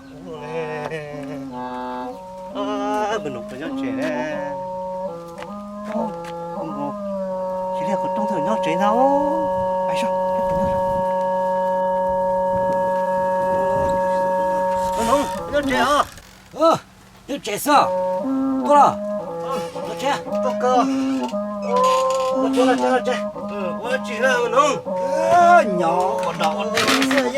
Npawg Noov puas nyob tsev ne? Tsis liaj qhov rooj twb nyob tsev ntag. Npawg Noov, nyob tsev os? Nyob tsev xwb. Tuaj los, los tsev. Los tsev, los tsev, los tsev. Ua tsis Npawg Noov, nyob ua dog ua dig xwb.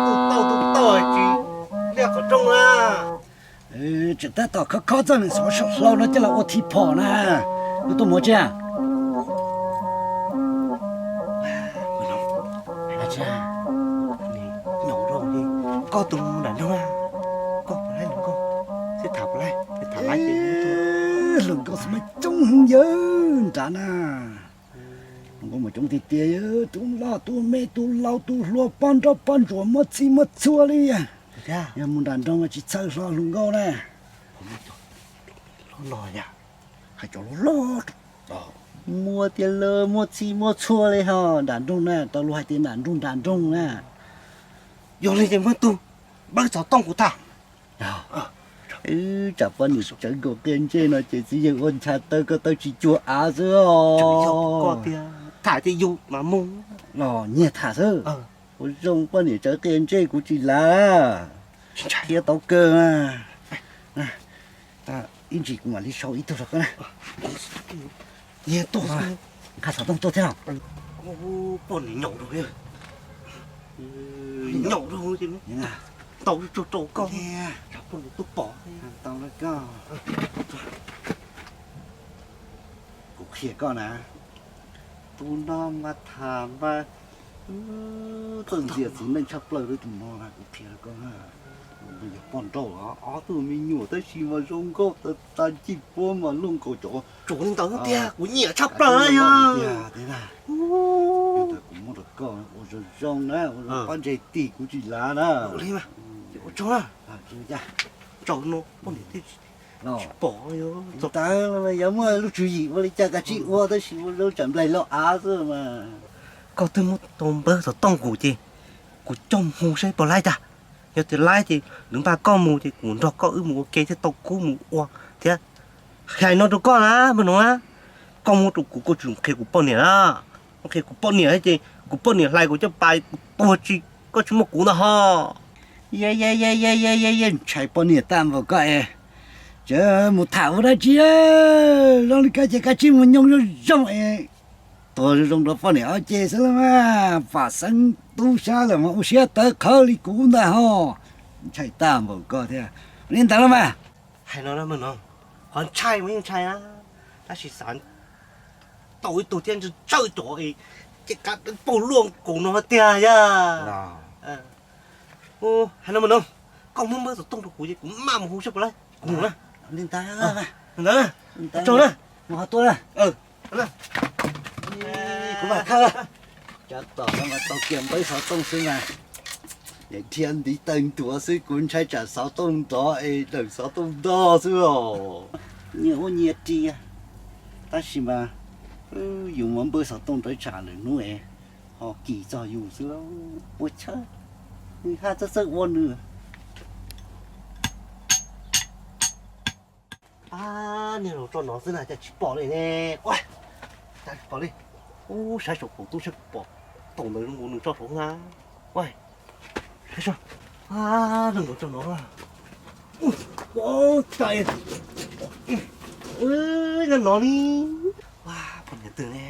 Tub tauj tub tauj tsis liaj qhov rooj na. Tseem tab tom khob khob txoj nees xov saum hlau no coj los ua thib phom na. Koj tuaj mus tsev. Nyob rau li koj tus nram nroog na, koj puas laib hluas nkauj thiab tham puas laib, tham laib ces hluas nkauj xwb mas coob heev yawg nrad na. Hluas nkauj mas coob tiag tiag, tub loj tub me tub laus tub hluas poj nrauj poj ntsuam muaj txij muaj txhua li. Yog mus nram nroog mas tsis txhawj hlo hluas nkauj na. Hais cov loj loj, muaj tiag lawm, muaj txij muaj txhua li ho nram nroog na, tau luag hais tias nram nroog nram nroog na. Yog li ces muab tus npawb xov tooj kuv tham. Tsam poj niam tsawv nkaus qia ntsej no ces txiv yawg ua ncha taw ko taw tsis cuag av xwb os. Koj tias tham ces yus mas mus los nyiag tham xwb. Ua zoo poj niam tsawv qia ntsej kuv tsis lav. Thiab tau kawg. Ib ntsis kuv mam li sau ib tug rau koj na. Nyiag tuaj, nqa xov tooj tuaj thiab. Poj niam nyaum rau, nyaum rau, tau tsuag rau koj, poj niam tuaj pom. Tau koj, kuv qhia koj na. Tus no mas tham mas txawj ntxias txiv neej tshaj plaws li tus no na, kuv qhia rau koj na. Yog poj nrauj ob tug me nyuam tab sis mas zoo nkauj tas tas, ncig puab mas luaj nkaus cov. Tsuas li ntawd tiag, kuv nyiam tshaj plaws yog. Kuv muab rau koj ua zoo zoo na, ua zoo pab ntseg tig kuv tsis lav na. Ua tsaug na. Tsaug no poj niam thiaj tsis pom. Txog tas yog muaj lub tswv yim ua li cas kav tsij ua tab sis ua zoo tsam nplaig loj av xwb mas. Koj twb muab tau npawb xov tooj kuv ces kuv coj mus saib puas laib tag. Yog tias laib ces lwv npaj koj mus ces kuv nrog koj wb mus ua ke thiab tau kub mus ua thiab. Hais no rau koj na, npawg Noov na, koj muab rau kuv koj tsis qhia kuv poj niam na. Koj qhia kuv poj niam ces kuv poj niam hlais kuv caj pas kuv tuag tsis, koj tsis muaj kuv ntag ho. Yeej ntshai poj niam tag npaum koj es, tseem mus tham ua dab tsi? Zoo li koj ces kav tsij mus nyoog zoo zoo es tuag zoo zoo rau poj niam ob ceg xwb los mas. Pom xeeb tub sab lawm mas ua siab tawv qhawv li kuv ntag ho. Ntshai tag npaum koj thiab li ntawd los mas. Hais no na, qhov ntshai mas yeej ntshai na, tab sis xav tau ib tug thiab ntsawj cov es ces kav paug luaj nkaus no tiag yog. Hais no mas no, koj muab npawb xov tooj rau kuv ces kuv maj mus hu saib puas laib, kuv mus na. Li ntawd, ntawd, tsaug na. Mus ho tuaj na. Kuv mam thawj. Cov tom no mas tau kiag npawb xov tooj xwb mas, dhia ntiv taw ntuav xwb, kuv ntshai tsam xov tooj nrov es dawm xov tooj ntog xwb os. Nyias ua nyias ris, tab sis mas yus muab npawb xov tooj rawv tsam lwm hnub es ho kis txog yus xwb, ua chawj, nws haj txawj txawj ua nws. Niag laus tso no xwb na cas tsis pom li ne? Cas tsis pom li? Ub, saib saum qaum tub saib kuv pom tau ntawd zoo nkaus nws tso saud na. Saib, zoo nkaus tso no. Ub, cas nyob no li. Poj niam twg ne?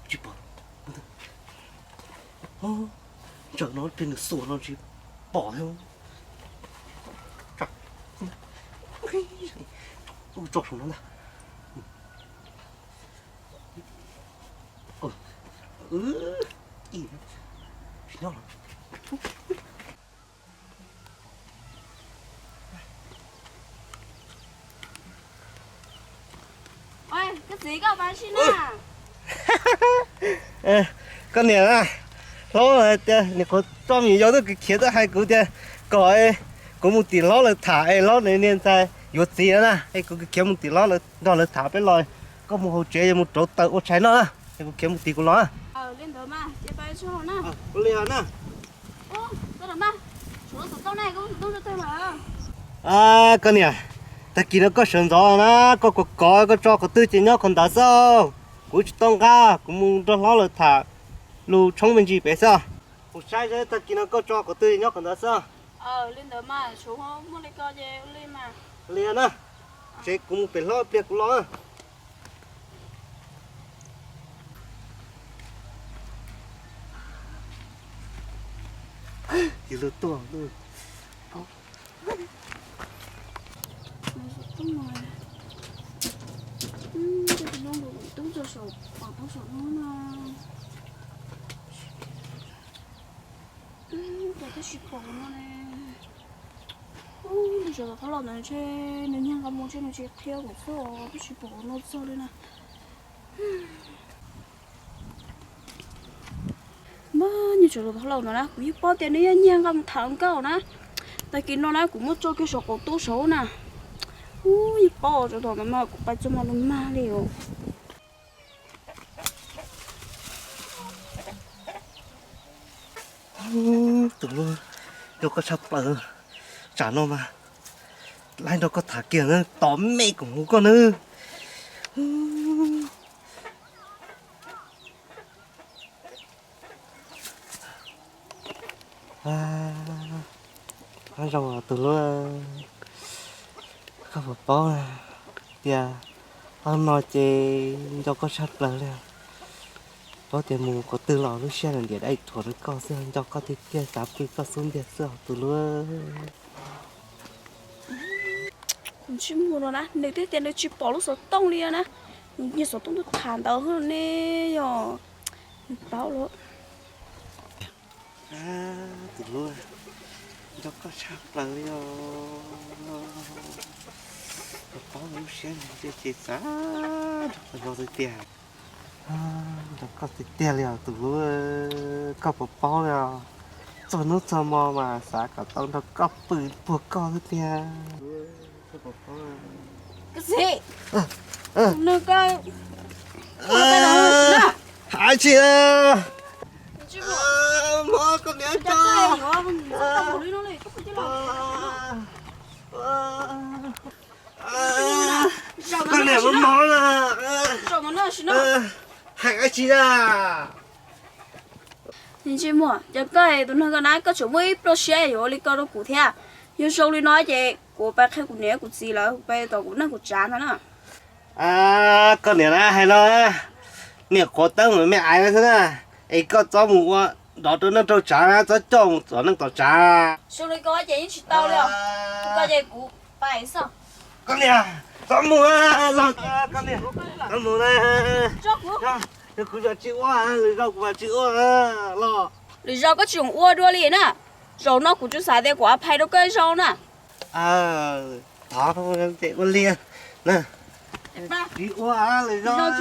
Tsis pom. Ntawm no peb nws xuas no tsis pom thiab. Ub, tso saum no ntag. Tsis nyob los. Koj niam na, hlob tias nim qhuav tso me nyuam yaus tuaj khiav tuaj hais kuv tias kom kuv mus tim hlob lawv tham es hlob niag ntxhais yuav txiv na, es kuv khiav mus tim hlob lawv nrog lawv tham peb los, koj mus hauv tsev mus rauv taws ua tshais noj na, es kuv khiav mus tim kuv los na. Li ntawd mas cia pais tso na. Ua li na. Koj niam, tag kis no koj sawv ntxov na, koj kov kov koj tso qhov twg ces nyob qhov ntawd xwb. Kuv tsis tau nqa, kuv mus nrog hlob lawv tham lus tshoob me ntsis pem xwb. Kuv saib seb tag kis no koj tso qhov twg nyob qhov ntawd xwb. Li ntawd mas, li na, tsev kuv mus pem hlob pliag kuv los. Tub txog saum, pom tau saum no na. Cas twb tsis pom no ne. Nws sawv los thab los ntawd ntshe nws nyiag nqa mus ntshe nws tsis qhia kuv xwb os, twb tsis pom no txog li na. Mas nws sawv los thab los no na, kuv yeej paub tias nws yeej nyiag nqa mus tham nkauj na. Tag kis no na kuv muab tso kiag saum qaum tub saud na. Ub, yeej paub, tsam thaum ntawd mas kuv pais txog mas lus mag li os. Tus hlub, nco koj tshaj plaws. Tsam no mas laib nrog koj tham kiag na, tos me kuv hu koj na. Nyob zoo tus hlub, koj puas paub tias ob no ces nco koj tshaj plaws li. Paub tias mus qhov twg los lub siab ntiam dai thuam rau koj xwb, nco koj tiag tiag, xav pw koj xub ntiag xwb tus hlub. Kuv ntsej muag no na, nws twb tias nws tsis pom lub xov tooj li na. Nws nyiag xov tooj tuaj tham ntawd ne, yog nws paub lawm. Tus hlub, nco koj tshaj plaws li os. Koj paub lub siab ntiag ces xav nrog koj nyob xwb tiag. Nco koj tiag tiag li os tus hlub, koj puas paub li os. Txog hnub txog hmo mas xav kom tau nrog koj pw puag koj xwb tiag. Koj txiv, nws ko, hais tsis, hmo koj niam tso. Koj niam muab mov na. Hais tsis a. Ntsej muag, cas koj tus neeg ko na koj tseem muaj ib pluaj siab yuav ua li ko rau kuv thiab. Yog zoo li no ces kuv pais qhia kuv niam kuv txiv lawv pais tom kuv neej kuv tsav ntag na. Koj niam na hais no, niam quav teeb mus me aiv xwb na, es koj txhob mus ua nrov rau neej rau tsav na, txhob coj mus tom neej tom tsav. Zoo li ko ces yeej tsis tau li os. Ko ces kuv pais xwb. Koj niam, txhob mus, koj niam, txhob mus na. Yog kuv tsis ua, lwm zaus kuv mam tsis ua los. Lwm zaus koj tsis ua dua li na. Zaum no kuv tsuas xav tias kuv a phais rau koj ib zaug na. Ua li na. Tsis ua, lwm zaus.